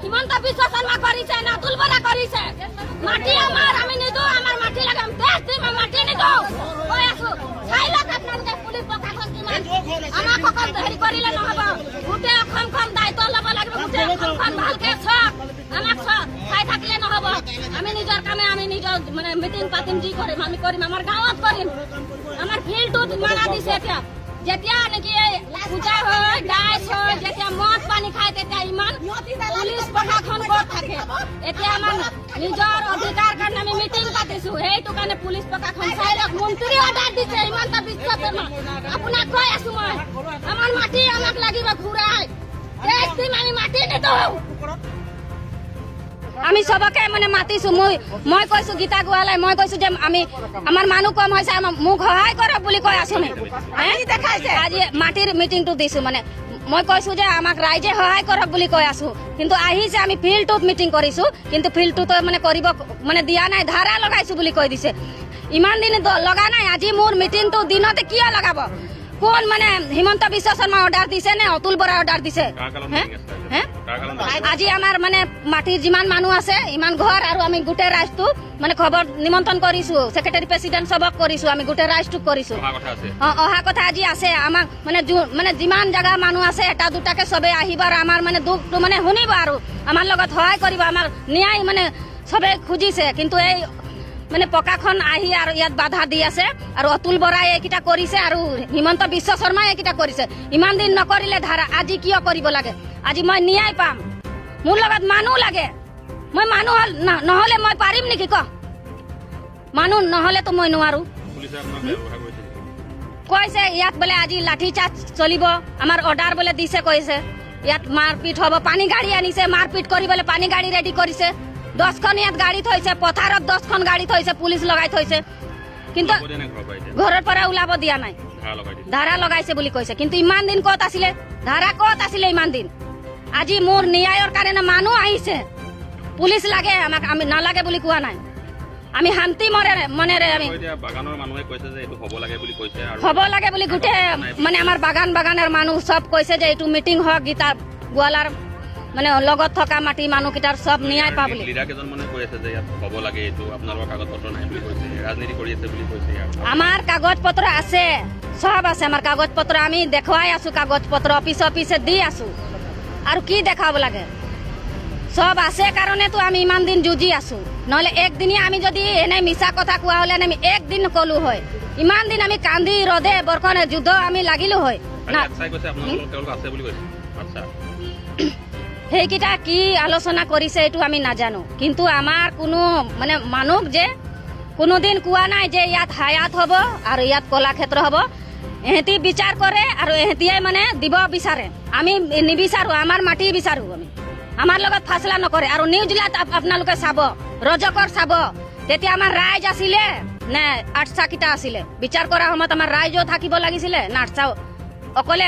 Himanta Biswa Sarma কৰিছে না অতুল বৰা কৰিছে। মাটি আমাৰ, আমি নিদো, আমাৰ মাটি লাগে, আমি দেশ দিম, মাটি নিদো কৈ আছো। চাই লওক আপোনালোকে পুলিচ প্ৰশাসন কিমান আমাক অকল হেৰি কৰিলে নহ'ব, গোটেই অসমখন দায়িত্ব ল'ব লাগিব, গোটেই অসমখন ভালকে চাওক, আমাক চাই থাকিলে নহ'ব। আমি নিজৰ কামে আমি নিজৰ মানে মিটিং পাতিম, যি কৰিম আমি কৰিম, আমাৰ গাঁৱত কৰিম। আমাৰ ফিল্ডটোত মানা দিছে এতিয়া, যেতিয়া নেকি এই পূজা হয়, ডাইচ হয়, যেতিয়া মদ পানী খায় তেতিয়া ইমান পুলিচ প্ৰশাসন ক'ত থাকে? এতিয়া আমাৰ নিজৰ অধিকাৰ কাৰণে আমি মিটিং পাতিছো, সেইটো কাৰণে পুলিচ প্ৰশাসন চাই লওক। মন্ত্ৰী অৰ্ডাৰ দিছে হিমন্ত বিশ্ব শৰ্মা, আপোনাক কৈ আছো মই, আমাৰ মাটি আমাক লাগিব ঘূৰাই, দেশ দিম, আমি মাটি নিদিওঁ। আমি চবকে মানে মাতিছো, মই কৈছো গীতা গোৱালাই, মই কৈছো যে আমি আমাৰ মানুহ কম হৈছে, মোক সহায় কৰক বুলি কৈ আছো। আমি আজি মাটিৰ মিটিংটো দিছো, মানে মই কৈছো যে আমাক ৰাইজে সহায় কৰক বুলি কৈ আছো, কিন্তু আহিছে আমি ফিল্ডটোত মিটিং কৰিছো, কিন্তু ফিল্ডটোত মানে কৰিব মানে দিয়া নাই, ধাৰা লগাইছো বুলি কৈ দিছে। ইমান দিন লগা নাই, আজি মোৰ মিটিংটো দিনতে কিয় লগাব? কোন মানে হিমন্ত বিশ্ব শৰ্মা অৰ্ডাৰ দিছে নে অতুল বৰা অৰ্ডাৰ দিছে? আজি আমাৰ মানে মাটিৰ যিমান মানুহ আছে ইমান ঘৰ আৰু আমি গোটেই ৰাইজটো মানে খবৰ নিমন্ত্ৰণ কৰিছো, ছেক্ৰেটাৰী প্ৰেচিডেণ্ট চবক কৰিছো, আমি গোটেই ৰাইজটোক কৰিছো। অহা কথা আজি আছে। আমাক মানে মানে যিমান জেগা মানুহ আছে এটা দুটাকে চবে আহিব আৰু আমাৰ মানে দুখটো মানে শুনিব আৰু আমাৰ লগত সহায় কৰিব, আমাৰ ন্যায় মানে চবে খুজিছে। কিন্তু এই মানে পকাখন আহি আৰু ইয়াত বাধা দি আছে, আৰু অতুল বৰাই এইকেইটা কৰিছে আৰু হিমন্ত বিশ্ব শৰ্মাই এইকেইটা কৰিছে। ইমান দিন নকৰিলে ধাৰা আজি কিয় কৰিব লাগে? আজি মই ন্যায় পাম, মোৰ লগত মানুহ লাগে, মই মানুহ নহলে মই পাৰিম নেকি ক? মানুহ নহলেতো মই নোৱাৰো। কৈছে ইয়াত বোলে আজি লাঠি চাৰ্জ চলিব, আমাৰ অৰ্ডাৰ বোলে দিছে, কৈছে ইয়াত মাৰপিট হ'ব, পানী গাড়ী আনিছে মাৰপিট কৰিবলৈ, পানী গাড়ী ৰেডি কৰিছে, 10খন ইয়াত গাড়ী থৈছে, পথাৰত 10খন গাড়ী থৈছে, পুলিচ লগাই থৈছে, কিন্তু ঘৰৰ পৰা ওলাব দিয়া নাই, ধাৰা লগাইছে বুলি কৈছে। কিন্তু ইমান দিন ক'ত আছিলে ধাৰা, ক'ত আছিলে ইমান দিন? আজি মোৰ ন্যায়ৰ কাৰণে মানুহ আহিছে, পুলিচ লাগে আমাক, আমি নালাগে বুলি কোৱা নাই, আমি শান্তি মনেৰে আমি হ'ব লাগে বুলি গোটেই মানে আমাৰ বাগান বাগানৰ মানুহ চব কৈছে যে এইটো মিটিং হওক, গীতা গোৱালাৰ মানে লগত থকা মাটি মানুহকেইটাৰ চব ন্যায় পা বুলি। আমাৰ কাগজ পত্ৰ আছে, চব আছে, আমাৰ কাগজ পত্ৰ আমি দেখুৱাই আছো, কাগজ পত্ৰ অফিচ অফিচে দি আছো, আৰু কি দেখাব লাগে? চব আছে কাৰণেতো আমি ইমান দিন যুঁজি আছো, নহলে একদিনীয়া আমি যদি এনে মিছা কথা কোৱা হলে আমি একদিন কলো হয়, ইমান দিন আমি কান্দি ৰদে বৰষুণে যুদ্ধ আমি লাগিলো হয়। সেইকেইটা কি আলোচনা কৰিছে এইটো আমি নাজানো, কিন্তু আমাৰ কোনো মানে মানুহক যে কোনোদিন কোৱা নাই যে ইয়াত হায়াত হ'ব আৰু ইয়াত কলাক্ষেত্ৰ হ'ব। এহেঁতি বিচাৰ কৰে আৰু এহেঁতিয়ে মানে দিব বিচাৰে, আমি নিবিচাৰো, আমাৰ মাটি বিচাৰো, আমি আমাৰ লগত ফাচলা নকৰে। আৰু নিউজলাত আপোনালোকে চাব, ৰজকৰ চাব, তেতিয়া আমাৰ ৰাইজ আছিলে নে আঠচা কেইটা আছিলে? বিচাৰ কৰাৰ সময়ত আমাৰ ৰাইজো থাকিব লাগিছিলে না আঠচাও অকলে।